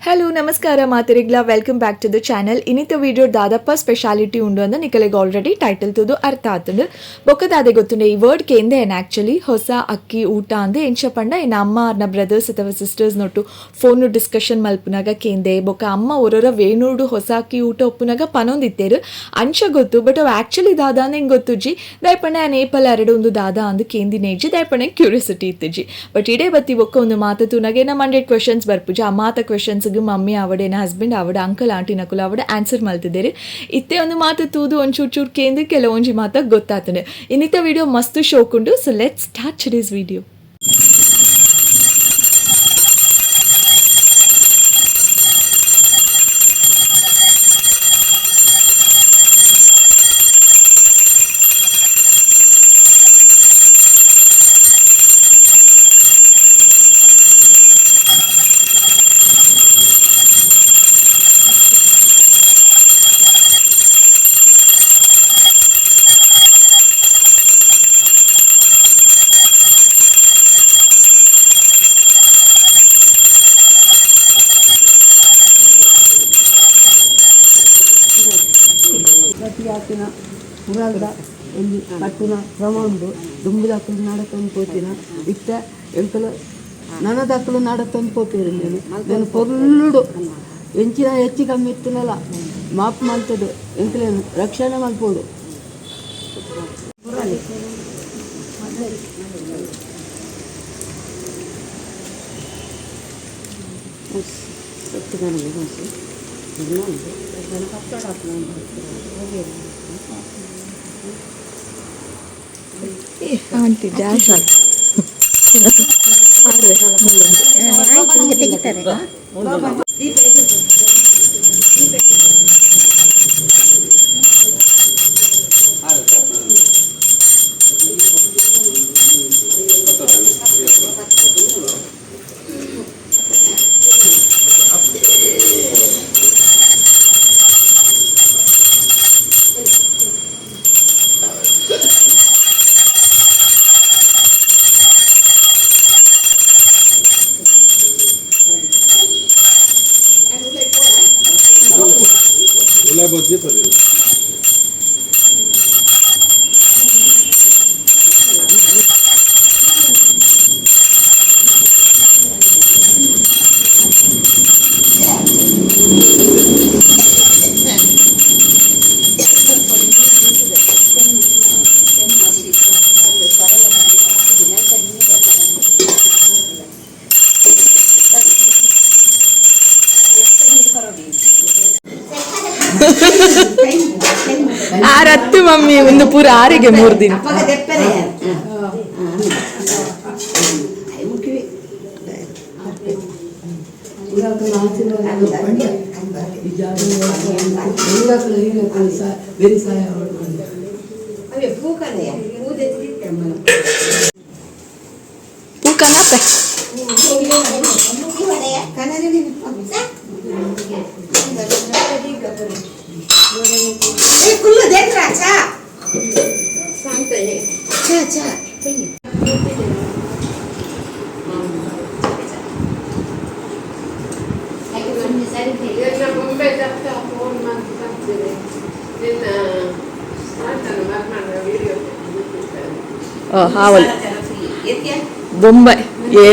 Hello ನಮಸ್ಕಾರ ಮಾತೆರೆಗ್ಲ, welcome back to the channel. ಇನ್ನಿತ video ದಾದಪ್ಪ ಸ್ಪೆಷಾಲಿಟಿ ಉಂಡು ಅಂದ ನಿಕಲೆಗ್ ಆಲ್ರೆಡಿ ಟೈಟಲ್ ತೂದು ಅರ್ಥ ಆತುಂಡು. ಬೊಕ್ಕ ದಾದೆ ಗೊತ್ತುಂಡೆ, ಈ ವರ್ಡ್ ಕೇಂದೆ ಏನ್ ಆಕ್ಚುಲಿ ಹೊಸ ಅಕ್ಕಿ ಊಟ ಅಂದ್ ಎಂಚ ಪಂಡ, ಎನ್ನ ಅಮ್ಮ ಅರ್ನ ಬ್ರದರ್ಸ್ ಅಥವಾ ಸಿಸ್ಟರ್ಸ್ ನೊಟ್ಟು ಫೋನ್ ಡಿಸ್ಕಷನ್ ಮಲ್ಪುನಾಗ ಕೇಂದೆ. ಬೊಕ್ಕ ಅಮ್ಮ ಒರೊರ ವೇಣೂರ್ಡು ಹೊಸ ಅಕ್ಕಿ ಊಟ ಉಪ್ಪುನಾಗ ಪನೊಂದಿತ್ತೇರು, ಅಂಚ ಗೊತ್ತು. ಬಟ್ ಅವು ಆಕ್ಚುಲಿ ದಾದ ಅಂದ್ ಎಂಕ್ ಗೊತ್ತುಜ್ಜಿ. ದಾಯೆ ಆನ್ ಏಪಲ್ ಅರೆಡು ಒಂದು ದಾದ ಅಂದ್ ಕೇಂದಿನೇಜಿ, ದಾಯೆ ಕ್ಯೂರಿಯಾಸಿಟಿ ಇತ್ತುಜಿ. ಬಟ್ ಇಡೇ ಬತ್ತಿ ಬೊಕ್ಕ ಒಂದು ಮಾತ ತೂನಾಗ ಏನ 100 ಕ್ವೆಶನ್ಸ್ ಬರ್ಪುಜಿ. ಆ ಮಾತ ಕ್ವೆಶನ್ಸ್ಗೆ ಮಮ್ಮಿ ಆವಡ್, ಏನ ಹಸ್ಬೆಂಡ್ ಆವಡ್, ಅಂಕಲ್ ಆಂಟಿ ನಕುಲು ಆವಡ್ ಆನ್ಸರ್ ಮಲ್ತಿದ್ದೇರು. ಇತ್ತೆ ಒಂದು ಮಾತು ತೂದು ಒಂಚೂರು ಚೂರು ಕೇಂದು ಕೆಲವೊಂಜಿ ಮಾತ ಗೊತ್ತಾತಂಡು. ಇನ್ನಿತ ವಿಡಿಯೋ ಮಸ್ತ್ ಶೋಕುಂಡು. So let's start today's video. ಗಟ್ಟಿಯಾತಿನ ಪುರಾಲ್ದ ಒಂಜಿ ಕಟ್ಟುನ ಕ್ರಮ ಉಂಡು. ದುಂಬುದಕುಲು ನಡತೊಂದು ಪೋತಿನ, ಇತ್ತೆ ಎಂಕುಲು ನನದಕುಲು ನಡತೊಂದು ಪೋಪೆರ್. నేను నేను ಪೊರ್ಲುಡು ಎಂಚಿನ ಹೆಚ್ಚು ಕಮ್ಮಿ ಇತ್ತಿನಲ್ಲ ಮಾಪ್ ಮಲ್ತದು ಎಂಕುಲೇನು ರಕ್ಷಣೆ ಮಲ್ಪೋಡು. ಆಂಟಿ ಡ್ಯಾಶ್ ತೆಗಿತಾರೆ. ಗುಲಾಬ್ ಬಜ್ಜಿ. ಆರತ್ತು ಮಮ್ಮಿ, ಒಂದು ಪೂರ ಆರಿಗೆ 3 ದಿನ. ಪಂಡ ಈ ಜಾಗ ಊರಕುಲು ಈರಕುಲು ಸಹ ಬೆರಿ ಸಹಾಯ ಪಂಡ. ಪೂ ಕನಾಪೆ. ಹಾವಲ್ ಬೊಂಬೈ ಏ.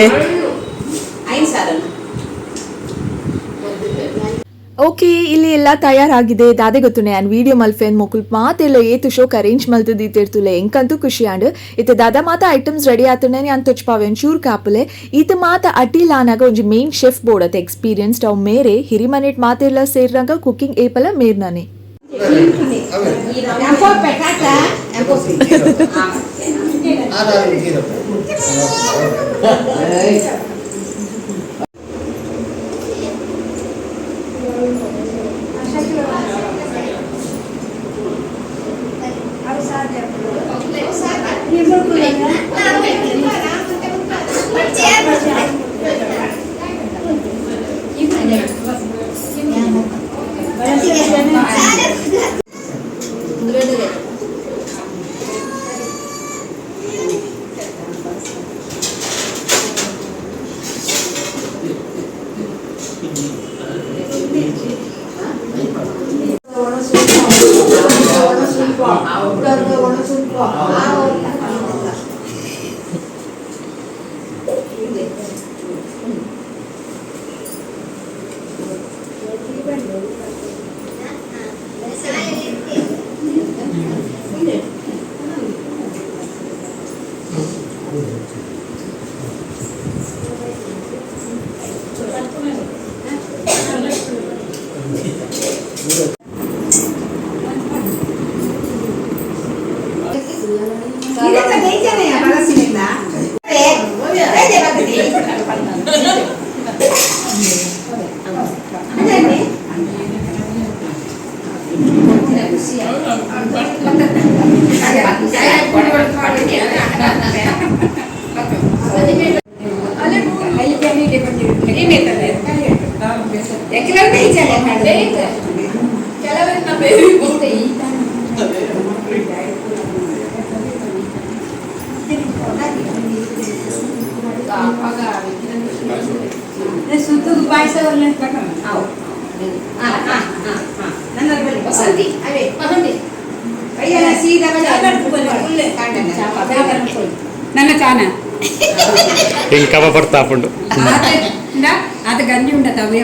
ಓಕೆ, ಇಲ್ಲಿ ಎಲ್ಲ ತಯಾರಾಗಿದೆ. ದಾದೆ ಗೊತ್ತುನೆ, ನಾನು ವಿಡಿಯೋ ಮಲ್ಫೆನ್ ಮೊಕುಲ್ ಮಾತೆಲ್ಲ ಏತು ಶೋಕ್ ಅರೇಂಜ್ ಮಲ್ತದೀತಿರ್ತುಲೆ. ಎಂಕಂತೂ ಖುಷಿ ಆಂಡ್. ಇತ್ತೆ ದಾದಾ ಮಾತ ಐಟಮ್ಸ್ ರೆಡಿ ಆತುಂಡೆ ಯಾನ್ ತೊಚ್ಪಾವೆ, ಒಂಚೂರು ಕಾಪುಲೆ. ಈತ ಮಾತ ಅಟಿಲ್ ಆನಾಗ ಒಂಜಿ ಮೇನ್ ಶೆಫ್ ಬೋರ್ಡ್ ಅತ್ತ ಎಕ್ಸ್ಪೀರಿಯನ್ಸ್ಡ್ ಅವು ಮೇರೆ ಹಿರಿಮನೆಟ್ ಮಾತೆಲ್ಲ ಸೇರ್ನಾಗ ಕುಕಿಂಗ್ ಏಪಲ ಮೇರ್ನಾನೆ. ನನ್ನ ಚಾನ ఇంకా పడతాపుండు ಅದು ಗಂಜಿ ಉಂಡತ ಅವೇ.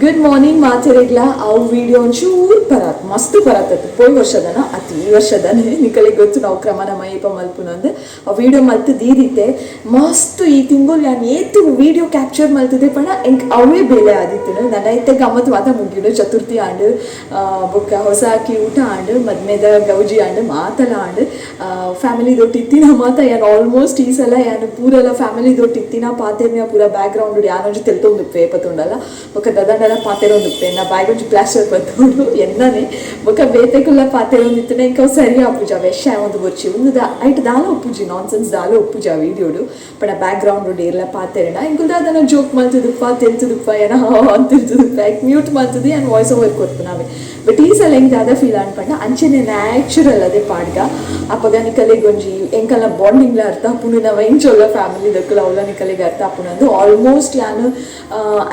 ಗುಡ್ ಮಾರ್ನಿಂಗ್ ಮಾತೆರೆಗ್ಲ. ಅವು ವಿಡಿಯೋ ಒಂಚೂರು ಪರಾತ್ ಮಸ್ತ್ ಪರಾತತ್ತು. ಪೋಯ್ ವರ್ಷದನ ಅತಿ ಈ ವರ್ಷದನೆ ನಿಕಲಿಗೆ ಗೊತ್ತು ನಾವು ಕ್ರಮನ ಮೈಪ ಮಲ್ಪುನಂದು ಆ ವಿಡಿಯೋ ಮಲ್ತು ದೀದಿತ್ತೆ ಮಸ್ತ್. ಈ ತಿಂಗಳು ಯಾನ್ ಏತು ವಿಡಿಯೋ ಕ್ಯಾಪ್ಚರ್ ಮಲ್ತದೆ ಪಂಡ ಎಂಕ್ ಅವೇ ಬೇಲೆ ಆದಿತ್ತು. ನನ್ನ ಇತ್ತೆ ಗಮ್ಮತ್ ಮಾತ ಮುಗಿಡು ಚತುರ್ಥಿ ಆಂಡ್ ಬೊಕ್ಕ ಹೊಸ ಅಕ್ಕಿ ಊಟ ಆಂಡ್ ಮದ್ಮೆದ ಗೌಜಿ ಆಂಡ್ ಮಾತಲ ಆಂಡ್ ಫ್ಯಾಮಿಲಿ ದೊಟ್ಟು ಇತ್ತಿನ ಮಾತ. ಯಾನ್ ಆಲ್ಮೋಸ್ಟ್ ಈ ಸಲ ಯಾನ್ ಪೂರೆಲ್ಲ ಫ್ಯಾಮಿಲಿ ದೊಟ್ಟು ಇತ್ತಿನ ಪಾತೆರ್ನ ಪೂರ ಬ್ಯಾಕ್ ಗ್ರೌಂಡ್ ಯಾನೊಂಜಿ ತೆಲ್ತೊಂದುಪ್ಪೆ ಪತ್ತುಂಡಲ್ಲ ಬೊಕ್ಕ ದದಂಡಲ ಪಾತೆರೊಂದುಪ್ಪೆ ನಾ ಬಾಯ್ಗೊಂಜಿ ಪ್ಲಾಸ್ಟರ್ ಬತ್ತೋಡು ಎನ್ನನೆ ಬೊಕ್ಕ ಬೇತೆಕುಲ್ಲ ಪಾತೆರೊಂದಿತ್ತುನೆ. ಇಂಕ ಸರಿ ಆಪುಜ ವೆಶ್ ಒಂದು ಬೊರ್ಚಿ ಉಂದು ಐಟ್ ದಾಲ ಒಪ್ಪುಜಿ, ನಾನ್ ಸೆನ್ಸ್ ದಾಲ ಒಪ್ಪುಜ ವೀಡಿಯೋಡು. ಪಂಡ ಬ್ಯಾಕ್ ಗ್ರೌಂಡ್ ಏರ್ಲ ಪಾತೆರಣ ಇಂಕುಲ್ ದಾದನ ಜೋಕ್ ಮಲ್ತುದುಪ್ಪ ತೆಲ್ತುದುಪ್ಪ ಏನ ಅಂತಿರ್ತುದುಪ್ಪ ಮ್ಯೂಟ್ ಮಲ್ತದು ಯಾನ್ ವಾಯ್ಸ್ ಓವರ್ ಕೊರ್ಪುನಾವೆ. ಬಟ್ ಈ ಸಲ ಎಂಕ್ ದಾದ ಫೀಲ್ ಅನ್ಪಂಡ ಅಂಚನೆ ನ್ಯಾಚುರಲ್ ಅದೇ ಪಾಡ್ಗ ಅಪಗ ನಿಕಲೆಗ್ ಒಂಜಿ ಎಂಕಲ್ನ ಬಾಂಡಿಂಗ್ಲ ಅರ್ಥ ಆಪುಂಡು. ನಾವ್ ಎಂಚೊಲ್ಲ ಫ್ಯಾಮಿಲಿ ದಕ್ಕುಲ ಅವಲ ನಿಕಲೆಗ್ ಅರ್ಥ ಆಪುಂಡು. ಆಲ್ಮೋಸ್ಟ್ ಯಾನ್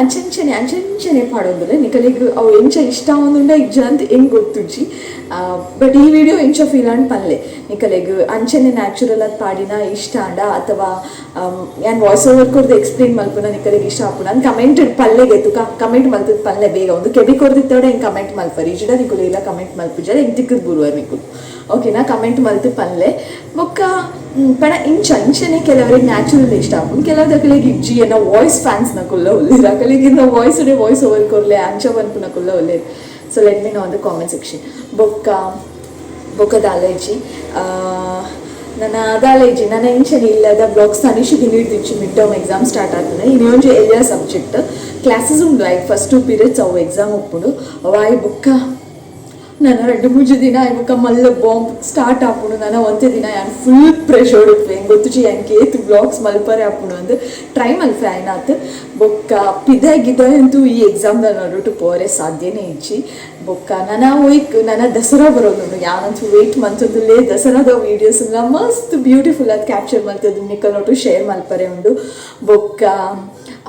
ಅಂಚಂಚನೆ ಅಂಚಂಚನೆ ಪಾಡೊಂದುಲ್ಲೆ. ನಿಕಲೆಗ್ ಅವು ಎಂಚ ಇಷ್ಟ ಆವೊಂದುಂಡ ಇಜ್ಜ ಅಂತ ಎಂಕ್ ಗೊತ್ತುಜ್ಜಿ. ಬಟ್ ಈ ವಿಡಿಯೋ ಎಂಚ ಫೀಲ್ ಆಂಡ್ ಪನ್ಲೆ, ನಿಕಲೆಗ್ ಅಂಚನೆ ನ್ಯಾಚುರಲ್ ಆದ್ ಪಾಡಿನ ಇಷ್ಟ ಆಂಡ ಅಥವಾ ಯಾನ್ ವಾಯ್ಸ್ ಓವರ್ ಕೊರ್ದು ಎಕ್ಸ್ಪ್ಲೇನ್ ಮಲ್ಪುನ ನಿಕಲೆಗ್ ಇಷ್ಟ ಆಪುಂಡು ಅಂದ್ ಕಮೆಂಟ್ ಪಲ್ಲೆಗೆ ತುಕ ಕಮೆಂಟ್ ಮಲ್ತದ್ ಪಲ್ಲೆ ಬೇಗ. ಒಂದು ಕೆಬಿ ಕೊರ್ದಿತ್ತೋಡೆ ಎಂಕ್ ಕಮೆಂಟ್ ಮಲ್ಪರಿ ಇಜ್ಜಿಡ ನಿಕುಲು ಇಲ್ಲ ಕಮೆಂಟ್ ಮಲ್ಪುಜರ ಎಂಕ್ ತಿಕ್ಕದ್ ಬುರುವರ್ ನಿಕುಲು ಓಕೆನಾ. ಕಮೆಂಟ್ ಮಲ್ತು ಪನ್ಲೆ. ಬೊಕ್ಕ ಪಣ ಇಂಚ ಇಂಚನೆ ಕೆಲವರಿಗೆ ನ್ಯಾಚುರಲ್ ಇಷ್ಟ ಆಪುಂಡು, ಕೆಲವದಕಲೆಗ್ ಇಜ್ಜಿ. ಎನ್ನ ವಾಯ್ಸ್ ಫ್ಯಾನ್ಸ್ ನಕುಲ್ಲ ಉಲ್ಲೆರ್, ಅಕಲೆಗ್ ಇನ್ನ voice voice over ಕೊರ್ಲೆ ಅಂಚ ಪನ್ಪುನಕುಲ್ಲ ಉಲ್ಲೆರ್. So let me know on the comment section. ಬೊಕ್ಕ ಬೊಕ್ಕ ದಾಲ ಇಜ್ಜಿ ನನ್ನ ದಾಲ ಇಜ್ಜಿ ನನ್ನ ಇಂಚನೆ ಇಲ್ಲದ ಬ್ಲಾಗ್ಸ್ ತನಿಷ್ ಹಿಡಿದಿಚ್ಚಿ. Mid term exam start ಆಗ್ತದೆ. ಇನ್ನೊಂದು ಎಲ್ಲ ಸಬ್ಜೆಕ್ಟ್ ಕ್ಲಾಸಸ್ ಉಂಡು. Like first 2 periods ಅವು ಎಕ್ಸಾಮ್ ಉಪ್ಪುಂಡು. ಅವಾಯ್ ಬೊಕ್ಕ ನನ್ನ ರಡ್ಡು ಮೂಜಿ ದಿನ ಬೊಕ್ಕ ಮಲ್ಲ ಬಾಂಬ್ ಸ್ಟಾರ್ಟ್ ಆಪುಂಡು. ನನ್ನ ಒಂತೆ ದಿನ ಯಾನ್ ಫುಲ್ ಪ್ರೆಷರ್ ಉಪ್ಪೆ ಗೊತ್ತುಜಿ ಎಂಕ್ ಏತ್ ಬ್ಲಾಗ್ಸ್ ಮಲ್ಪರೆ ಆಪುಂಡು ಅಂದ್ ಟ್ರೈ ಮಲ್ಪೆ ಆಯ್ನಾತ್. ಬೊಕ್ಕ ಪಿದೆ ಗಿದ ಅಂತೂ ಈ ಎಕ್ಸಾಮ್ ದ ನಡುಟು ಪೋರೆ ಸಾಧ್ಯನೇ ಇಜ್ಜಿ. ಬೊಕ್ಕ ನನ ಒಯ್ಕ್ ನನ ದಸರಾ ಬರೋದುಂಡು. ಯಾನಂತೂ ವೇಟ್ ಮಲ್ತೊಂದುಲ್ಲೆ ದಸರಾದ ವೀಡಿಯೋಸ್ ಮಸ್ತ್ ಬ್ಯೂಟಿಫುಲ್ ಆದ್ ಕ್ಯಾಪ್ಚರ್ ಮಲ್ತದ್ದು ನಿಕಲ್ನೊಟ್ಟು ಶೇರ್ ಮಲ್ಪರೆ ಉಂಡು. ಬೊಕ್ಕ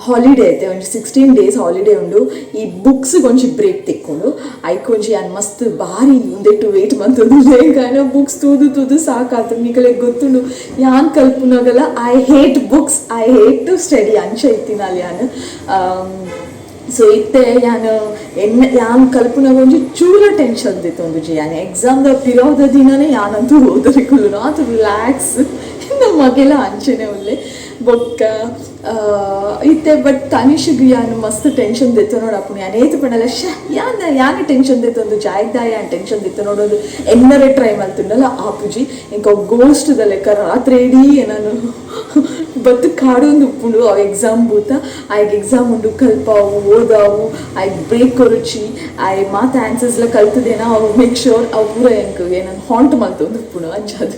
ಹಾಲಿಡೇ ಐತೆ ಒಂಜಿ 16 ಡೇಸ್ ಹಾಲಿಡೇ ಉಂಡು. ಈ ಬುಕ್ಸ್ ಒಂಜಿ ಬ್ರೇಕ್ ತಿಕ್ಕೊಂಡು ಐಕೊಂಜಿ ಯಾನ್ ಮಸ್ತ್ ಬಾರಿ ಉಂದೆಟ್ಟು ವೇಟ್ ಮಂತೊಂದುಲ್ಲೆ. ಕಾರಣ ಬುಕ್ಸ್ ತೂದು ತೂದು ಸಾಕಾತು. ನಿಕಲೆಗ್ ಗೊತ್ತುಂಡು ಯಾನ್ ಕಲ್ಪುನಾಗಲ I hate books, I hate to study ಅಂಚ ಇತ್ತಿನಲ್ಲಿ ಯಾನ್. ಸೊ ಇತ್ತೆ ಯಾನ್ ಎನ್ನ ಯಾನ್ ಕಲ್ಪುನಾಗ ಒಂಜಿ ಚೂರ ಟೆನ್ಷನ್ ದಿತ್ತೊಂದುಜಿ. ಯಾನ್ ಎಕ್ಸಾಮ್ ದ ಪಿರವುದ ದಿನನೇ ಯಾನಂತೂ ಓದರೆ ಕುಲ್ಲುನು ಆತು ರಿಲ್ಯಾಕ್ಸ್. ನಮ್ಮ ಮಗೆಲ ಅಂಚೆನೆ ಉಲ್ಲೆ. ಬೊಕ್ಕ ಇತ್ತೆ ಬಟ್ ತನಿಷಗ್ ಯಾನ್ ಮಸ್ತ್ ಟೆನ್ಷನ್ ದೆತ್ತೊ ನೋಡಪ್ಪು. ಯಾನ್ ಏತ್ ಪಂಡಲ ಶ್ಯಾ ಯಾನ್ ಯಾನ್ ಟೆನ್ಷನ್ ದೆತ್ತೊಂದು ಜಾಯ್ದ ಯಾನ್ ಟೆನ್ಷನ್ ದೆತ್ತೊ ನೋಡೋದು ಎನ್ನರೆ ಟ್ರೈ ಮಲ್ತುಂಡಲ ಆಪುಜಿ. ಇಂಕ ಗೋಸ್ಟ್ ದ ಲೆಕ್ಕ ರಾತ್ರಿ ಇಡೀ ನಾನು ಬತ್ತು ಕಾಡೊಂದು ಉಪ್ಪುಂಡು. ಅವು ಎಕ್ಸಾಮ್ ಬೂತ ಆಯ್ಗೆ ಎಕ್ಸಾಮ್ ಉಂಡು ಕಲ್ಪಾವು ಓದಾವು ಆಯ್ಗೆ ಬ್ರೇಕ್ ಕೊರುಚಿ ಆಯ್ ಮಾತ ಆನ್ಸರ್ಸ್ಲ ಕಲ್ತದೇನ ಅವು ಮೇಕ್ ಶೋರ್ ಅವು ಪೂರ ಎಂಕ್ ಏನನ್ ಹಾಂಟ್ ಮಲ್ತೊಂದು ಉಪ್ಪುಂಡು. ಅಂಚಾದ್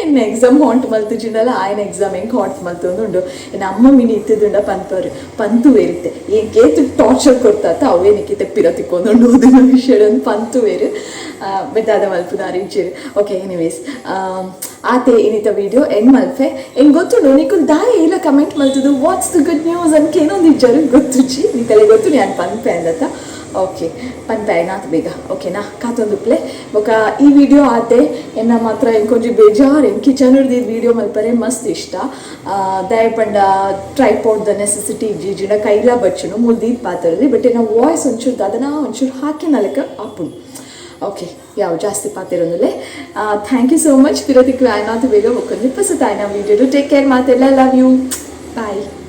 ಎನ್ನ ಎಕ್ಸಾಮ್ ಹಾಂಟ್ ಮಲ್ತುಜಿಂಡಲ ಆಯ್ನ ಎಕ್ಸಾಮ್ ಎಂಕ್ ಹಾಂಟ್ ಮಲ್ತೊಂದು ಉಂಡು. ಎನ್ನ ಅಮ್ಮ ಮಿನಿ ಇತ್ತದುಂಡ ಪನ್ಪರು ಪಂತುವೇರಿತ್ತೆ ಏಕೇತು ಟಾರ್ಚರ್ ಕೊರ್ತಾತ ಅವೇ ನಿಕ್ಕಿತೆ ಪಿರ ತಿಕ್ಕೊಂದುಂಡು ಓದಿನ ವಿಷಯ ಪಂತುವೇರು ಬೆದ್ದಾದ ಮಲ್ಪುನ ಇಜ್ಜೆರ್. ಓಕೆ ಎನಿವೇಸ್ ಆತೆ ಇನ್ನಿತ ವಿಡಿಯೋ ಎಂಡ್ ಮಲ್ಪೆ. ಎಂಗ್ ಗೊತ್ತುಂಡು ನಿಕುಲ್ ದಾಯ ಇಲ್ಲ comment ಮಲ್ತದು what's the good news ಅಂತ ಏನೊಂದು ಇಜ್ಜರು ಗೊತ್ತುಜಿ. ನಿಕಲೆ ಗೊತ್ತು ಯಾನ್ ಪನ್ಪೆ ಅಂದತ. ಓಕೆ, ಪನ್ಪೆ ಆಯ್ನಾತ್ ಬೇಗ, ಓಕೆನಾ? ಕಾತೊಂದುಪ್ಲೆ. ಬೊಕ ಈ ವಿಡಿಯೋ ಆತೆ. ಎನ್ನ ಮಾತ್ರ ಎಂಕೊಂಜಿ ಬೇಜಾರ್. ಎಂಕ್ ಕಿಚನ್ ಹಿಡ್ದು ವಿಡಿಯೋ ಮಲ್ಪರೆ ಮಸ್ತ್ ಇಷ್ಟ. ದಾಯೆ ಪಂಡ ಟ್ರೈಪಾಡ್ ದ ನೆಸೆಸಿಟಿ ಇಜ್ಜಿ, ಕೈಲಾ ಬಚ್ಚುನು ಮೂಲು ದೀದ್ ಪಾತೆರಲಿ. ಬಟ್ ಎನ್ನ ವಾಯ್ಸ್ ಒಂಚೂರು ದಾದನ ಒಂಚೂರು ಹಾಕಿನ ಲೆಕ್ಕ ಆಪುಂಡು. ಓಕೆ, ಯಾವ ಜಾಸ್ತಿ ಪಾತೆರೊಂದುಲ್ಲೆ. Thank you so much. ಪಿರ ತಿಕ್ಕು ಆಯ್ನಾತ್ ಬೇಗ. ಬೊಕ್ಕೊಂಜಿ ಪೊಸತಾಯ್ನ ವಿಡಿಯೋ. ಟೇಕ್ ಕೇರ್ ಮಾತೆಲ್ಲ. Love you, bye.